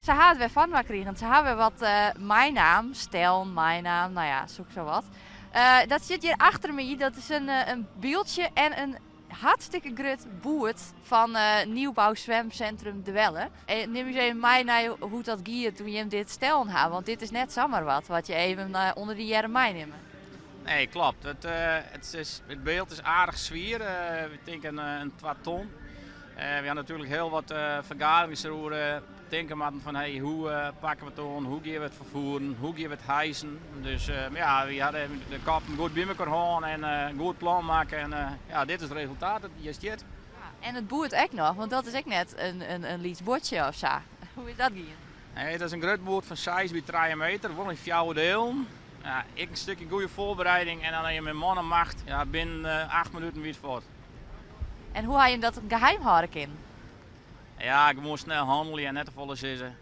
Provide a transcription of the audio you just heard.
Se ha it wer fan inoar krigen. Se ha wer wat meinaam, stellen, meinaam, no ja, soek sa wat. Dat sit hjir achter my, dat is in byldsje en in hartstikke grut boerd fan Nieuwbouw Zwemcentrum De Welle. Nim ús even mei nei hoe't dat gie toen jim dit stellen ha, want dit is net samar wat wat je even ûnder de earm meinimme. Nee, klopt. It byld is aardich swier. We tinke in 2 ton. We ha natuerlik hiel wat fergaderings deroer tinke moatten fan hey, hoe pakke we it oan, hoe gean we it ferfieren, hoe gean we it hijsen. Dus ja, we ha de koppen goed by mekoar hân en in goed plan makke en ja, dit is it resultaat dat hjir stiet. Ja, en it boerd ek noch, want dat is ek net in lyts buordsje of sa. Hoe is dat gien? Nee, dat is in grut boerd fan 6 by 3 meter, wol yn fjouwer dielen. Ja, ek in stikje goede foarbereiding en dan even mei man en macht, ja, binnen 8 minuten wie it fuort. En hoe ha je dat geheim hâlde kinnen? Ja, gewoan snel hannelje en net te folle sizze.